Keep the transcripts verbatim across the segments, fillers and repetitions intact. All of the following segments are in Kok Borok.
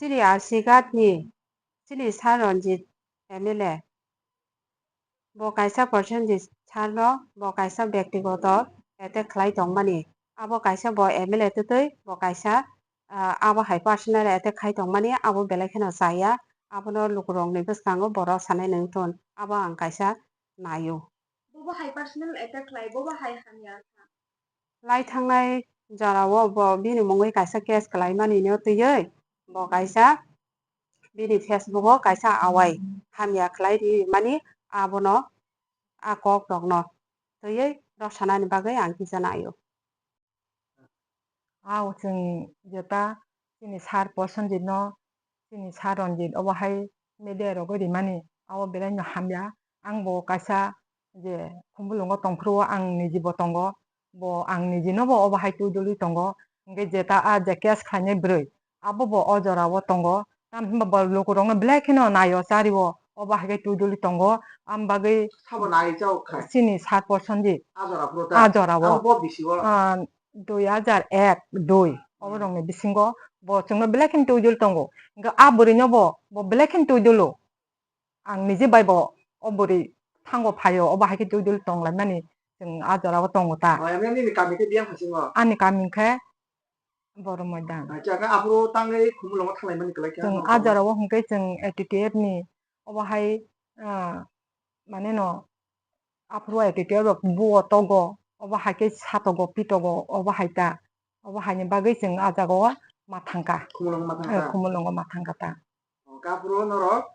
chini R C Ghat ni chini Sir Ranjit M L A, bo kaisa Prasenjit Sir no bo kaisa byaktigoto attack khlai tongmani. Abo kaisa bo M L A twtwi bo kaisa, ah, abo hai personal attack khai tongmani, abo belai kheno chaya. Abono lukurokni bwskango borok sanai nang thun. Abo ang kaisa naio. Bobo hai personal attack khlai, bobo hai hamya kha. Lai thangnai jorao bo bini mungwi kaisa case khlaimani no twiwi bo kaisa bini Facebook o kaisa awai hamya khlai ri mani abono a kok rokno twiwi rw sanani bagwi ang kisa naio. Ao chwng jeta chini Sir Prasenjit no, chini Sir Ranjit obo hai media rogo rimani, abo belai no hamya. Ang bo kaisa je Khumulwngo tongphuru o ang niji bo tongo, bo ang niji no bo obo hai twi duli tongo. Hwnkhe jeta a je case khlainai bwrwi, abo bo o jora o tongo. Tamo hwnba bo lukurokno belai kheno naio chario, obo hai khe twi duli tongo. Am bagwi sabo nai chao kha. Chini Sir Prasenjit. A jora phuru ta? A jora o. Ang bo bisi o. Ah, dui hajar ek, dui. Obo rokni bisingo bo chwngno belai kheno twi duli tongo. Hwnkhe a bwrwi no bo, bo belai kheno twi dulu. Ang niji bai bo o bwrwi thango phaio, obo hai khe twi duli tong laimani chwng a jora o tongo ta. Oh, emne nini kami khe biyang hasingo? Ani kami khe Borok Moidan. Acha, khe aphuru tangwi Khumulwngo thanglaimani kwlai khe. Chwng a jora o hwnkhe chwng A T T F ni obo hai, ah, mane no aphuru A T T F rok buo togo, obo hai khe satogo, pitogo, obo hai ta. Obo hai ni bagwi chwng a jaga o ma thangkha. Khumulwngo ma thangkha? Eh, Khumulwngo ma thangkha ta. Oh, khe aphuru norok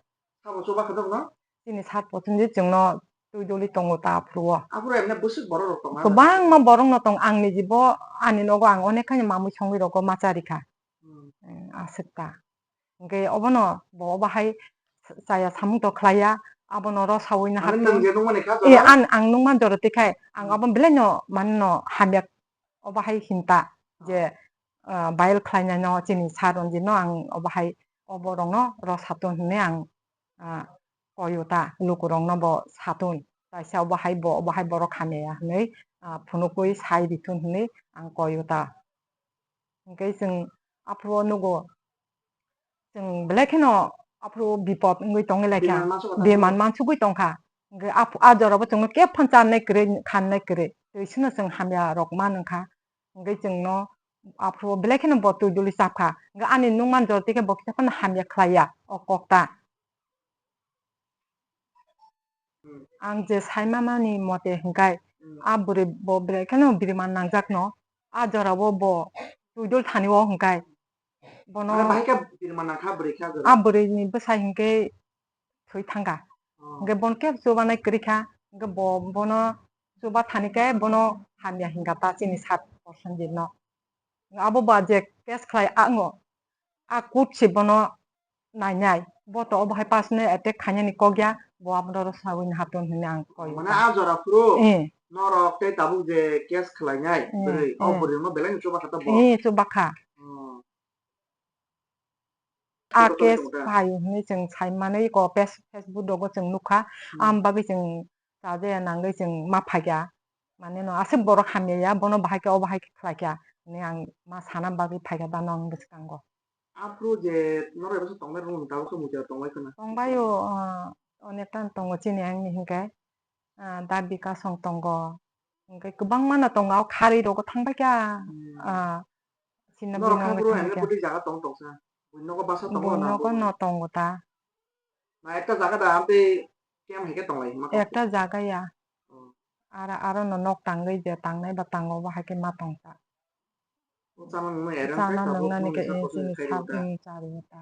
sabo chuba kha dok no? Chini Sir Prasenjit chwngno twi duli tongo ta aphuru o. Aphuru emne bwswk borok rok tongo? Kwbangma borok no tong, ang niji bo ani nogo ang onek khaino mamwi songwi rogo ma chari kha. Hmm. Eh, aswk ta. Hwnkhe obono bo obo hai chaya samung to khlaiya, abono rw sawi na hapjak. Mane nwng je nungmani kha jora? Eh, an-, ang nungma jora twi khai, ang hmm, abo belai no mane no hamya, obo hai hinta je, ah, viral khlainai no chini Sir Ranjit no ang obo hai o borok no rw satung hwnwi ang, ah, koyo ta, lukurokno bo satun, kaisa obo hai bo, obo hai borok hamya ya hwnwi, ah, phunukwi sai rithun hwnwi ang koyo ta. Hwnkhe chwng aphuru o nugo, chwng belai kheno aphuru bipot wngwi tongwi lai kha, biman mansukgwi tongkha. Hwnkhe aph-, a jora bo chwngno kebo phano charnai kwrwi, khanai kwrwi, twi sino chwng hamya rok ma nangkha. Hwnkhe chwngno aphuru o belai kheno bo twi duli chapkha. Hwnkhe ani nungma jora twi khe bo kisa phano hamya khlaiya o kok ta. Hmm. Ang je sai mamani mote hwnkhe, hmm, a bwrwi bo belai kheno biriman nangjak no, a jora o bo twi dul thani o hwnkhe bono. Mane bahai khe biriman nangkha bwrwi khe a jora? A bwrwi ni bwsai hwnkhe thwi thangkha. Oh. Hwnkhe bono kebo chubanai kwrwi kha, hwnkhe bo, bono chuba thani khe bono hamya hwnkha ta chini Sir Prasenjit no. Abo ba je case khlai ango, a court se bono nainai, bo to obo hai personal attack khainani kok ya, bo abono rw sawi na hapjak hwnwi ang koi. Mane a jora phuru, eh, norok tei tabuk je case khlainai, eh, bwrwi, o, eh, bwrwi no belai no chuba kha ta bo? Eh, chuba kha. Oh. A case phai hwnwi chwng sai manwi ko pes-, Facebook rogo chwng nukha. Hmm. Am bagwi chwng chajaya nangwi chwng ma phaikha. Mane no aswk borok hamya ya, bono bahai khe obo hai khe khlaikha hwnwi ang ma sana bagwi phaikha dano ang bwskango. Aphuru je norok ebaso tongnai rwngmung tabuk khe muiya tonglai khna? Tongbaio, ah, onekta tongo chini ang ni hinkhe. Ah, Da Bikash song tongo. Hwnkhe kwbangma no tongo, o kharwi rogo thangbai kha. Hmm. Ah, sino norok bini kha wngwi bro, thangbai hwnwi kha. Bwtwi jaga tong tongsa? Buini nogo basa tongo. Buini na nogo bo? No tongo ta. Na ekta jaga da, amtwi kem hai khe tonglai ma tong? Ekta jaga ya. Oh. Aro, aro no nok tangwi je tangnai ba tango, bo hai khe ma tong ta. O chana nungna erang chana khe tabuk nungna ni nungni khe, sak eh, kotor chini khai sak, rwkha. Eh, chari ta.